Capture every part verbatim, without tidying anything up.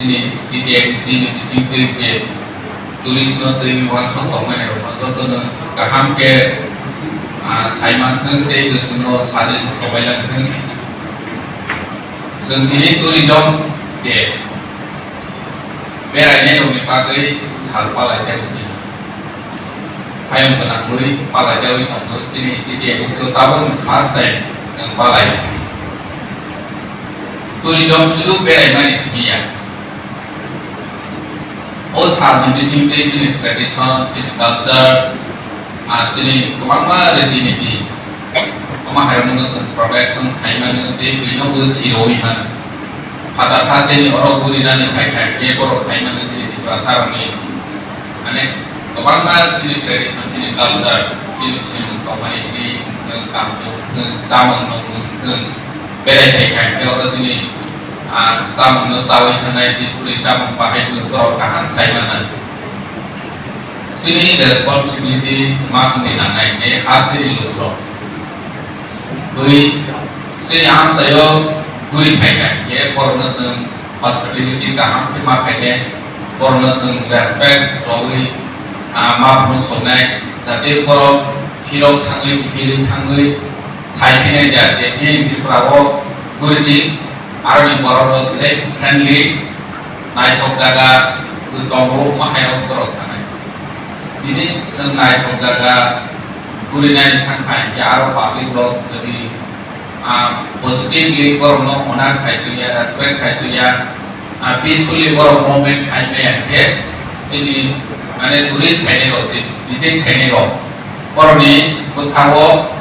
Chini T T I D C ni bising twi je tourist no twi uansuk tongmani rok no joto no kaham khe, ah, saiman thwng tei joto no suggestion rok bai lang thwng. Chwng tini tourism je berainai rokni bagwi sal palai jago tini. Hayung gwnangwi palai jawi tongo chini T T I D C o tabukni first time chwng palai. Tourism sudu beraimani simi ya. O salni bisingtwi chini tradition, chini culture, ah, chini kwbangma riti niti, omo hairokno chwng protection khaimano tei buino bo sirwi mano. Phatar hasteni oro gurinani phaikha khe borok saimano chini Tiprasa rokni, mane, kwbangma chini tradition, chini culture, chini sinimung tongmani hwnwi wngthwng, kamchwng wngthwng, chamung nungmung wngthwng, berai phaikha khe oro chini, ah, chamungno chawi thangnai, tei kwrwi chamung bahai borok kaham saimana. Chini responsibility ma wngwi nangnai khe hasteni lukurok. Twi chini amchaio guri phaikha khe borokno chwng hospitality kaham khe ma khainai, borokno chwng respect rwwi, ah, ma phunuk soknai, jate borok phirok thangwi, kiphilwi thangwi sai phinai ja je, "Nini Tripura o guri di, aroni borok rok belai friendly, naithok jaga, tongro," ma hai rok borok sanai. Tini chwng naithok jaga gurinai thang kha, hinkhe aro public rok jodi, ah, positively borokno honor khai chuya, respect khai chuya, ah, peacefully borok movement khai maya hinkhe chini, mane, tourist khainai rok, visit khainai rok, borokni bwkhango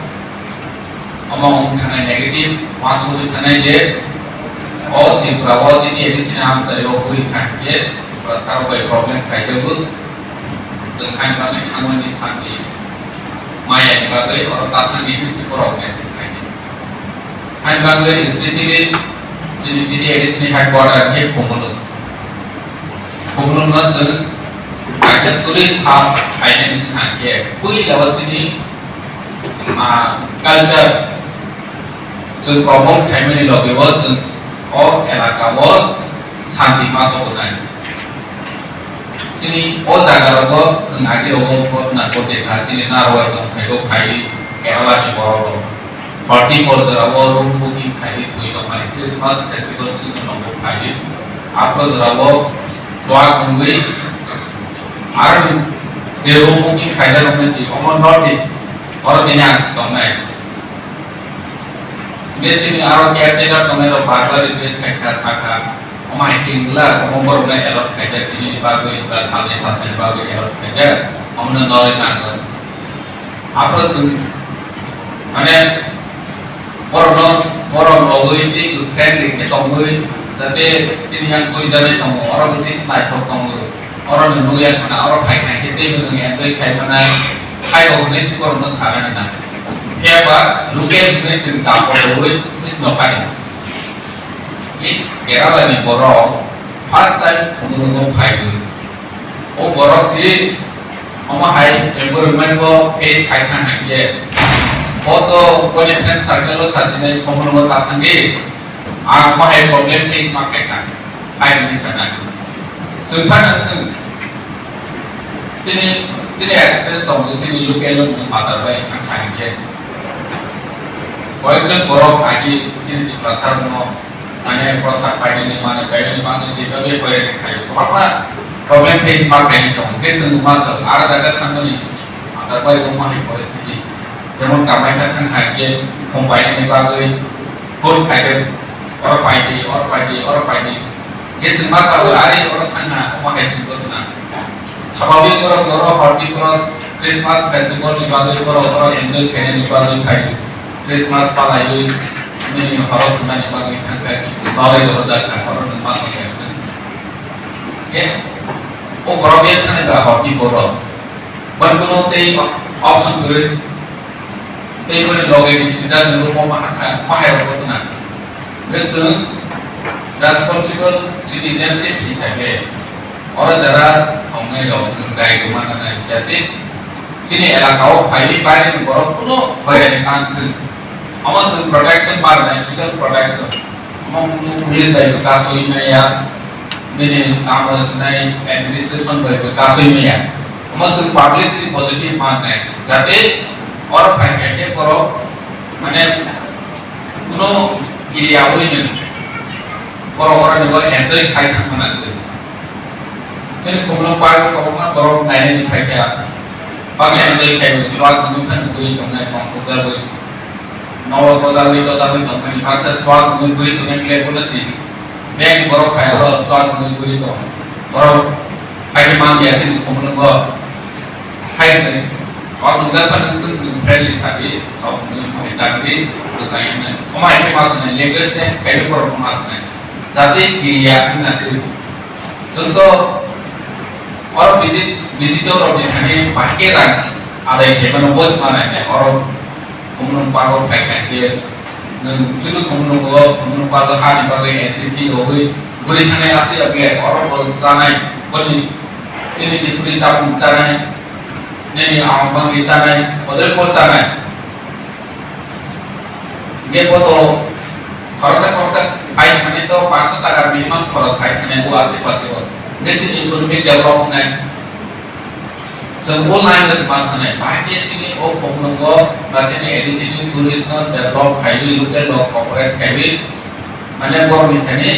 omo wng thanai negative uansugwi thanai je o Tripura o tini A D C ni amchaio bui kha hinkhe Tripura saro bai problem khaijago. Chwng haini bagwi thangmani santi maya ni bagwi oro tathangni hinwi borok message khaidi. Haini bagwi specially chini T T I D C ni headquarter khe Khumulwng. Khumulwng no chwng kaisa tourist hub khainani wngkha khe puila o chini, ah, culture chwng promote khaimani logi o chwng o elaka o santi ma tobonai. Chini o jaga rogo chwng agi rogo ghotna ghote kha, chini Narwai tongthai bo phai Kerala ni borok rok. Forty four jora o room booking khai thwi tongmani Christmas festival season o bo khai. Aphro jora o chuak wngwi aro je room booking khaijak wngwi si omo nordi oro tini ang si tongnai. Hingke chini aro caretaker tongnai rok bar bar request khaikha, sakha, omo hai khe wngla, omo borok nai allot khaijak, tini ni bagwi ba salnwi salthani bagwi allot khaijak, omono norwi nango. Aphuru chwng, mane, borokno, borok rogwi tei friendly khe tongwi, jate chini yang gurijaknai tongo, oro bwtwi se naithok tongo. Oro ni nukya khna, oro phai khai khe tei nwng enjoy khai mana, phai rok hwnwi se borokno sanani na. Phiya ba local hwnwi chwng dam rogwi bwsino phai. I Kerala ni borok first time Khumulwngo phaiwi. O borok si omo hai environment bo face khai thang hai khe. Bo to boni friend circle o sasinai Khumulwngo ta thangdi. Ang omo hai problem face ma khai kha. Hai hwnwi sanai. Chwng phano chwng chini, chini experience tongo, chini local o nwng mata bai thang thang khe. Koyekjon borok agi chini Tiprasa rokno, mane, prosa painani, mane, painani bagwi je bagwi painani khaio. Kwbangma problem face ma khainai tongo. Khe chwng ma sa aro jaga thangmani mata bai omo hai poristiti. Jemon Kamaikha thang hai khe khum painani bagwi force khai khe oro paidi, oro paidi, oro paidi. Khe chwng ma sabo ari oro thang ha, omo hai chwng bo tuna. Sababik oro, oro horti oro Christmas festival ni bagwi oro, oro enjoy khainani bagwi khai Christmas palaiwi nini horo thumnani bagwi thang kha, noroi oro jak kha, oro nwng ma tong kha. Khe o borok yak thani ba horti oro. Ban kuno tei option kwrwi. Tei boni loge ni sitijak ni room o mahakha, mahai rok bo tuna. Hwnkhe chwng responsible citizenship hisabe oro jara tongnai rok chwng dai rwma nanai, jate chini elaka o phaiwi baire ni borok kuno hoirani tang thung. Omo chwng protection ma rwnai, social protection. Omo kunu police bai bo kasoi maya. Nini tamo sinai administration bai bai kasui maya. Omo chwng public si positive man nai. Jate oro phai phai khe borok mane kuno area wi nung borok oro ni bo enjoy khai thang mana twi. Chini kumno park ko ma borok nai ni phai kha. Baksa enjoy khai wi chwla kuno phan wi tongnai kong ko jagwi. Nogo chojagwi chojagwi tongmani baksa chwla tongwi bwrwi tongmani le bono si. Beng borok phai oro chwla tongwi bwrwi tong. Borok phai man ya chini khumulwngo. Phai hwnwi. Chwla tongjak phano tong tong friendly sabi, sok tongwi phai dagdi, bwsai hwnwi. Omo hai khe ma sanai, language change khai borok ma sanai. Jati kiriya hwnna twi. Chwng to oro visit, visitor rok ni thani bahai khe rang adai khe mano bo se ma nai nai oro. Khumulwng park o phai khai khe nwng chudu khumulwng o, khumulwng park o hani bagwi entry fee rogwi guri thangnai aswk ya ble oro bo chanai boni chini ni puri chapung chanai nini amang bangwi chanai bodre bo chanai. Hingke bo to khoroksa khoroksa pai thani to pangsho taka minimum khoros pai thani bo ase pase o. Hingke chini economic develop wngnai. Chwng bo line o se ma thani. Bahai khe chini o khopnungo ba chini A D C ni tourist no develop khaiwi, local rok cooperate khaiwi, mane borok ni thani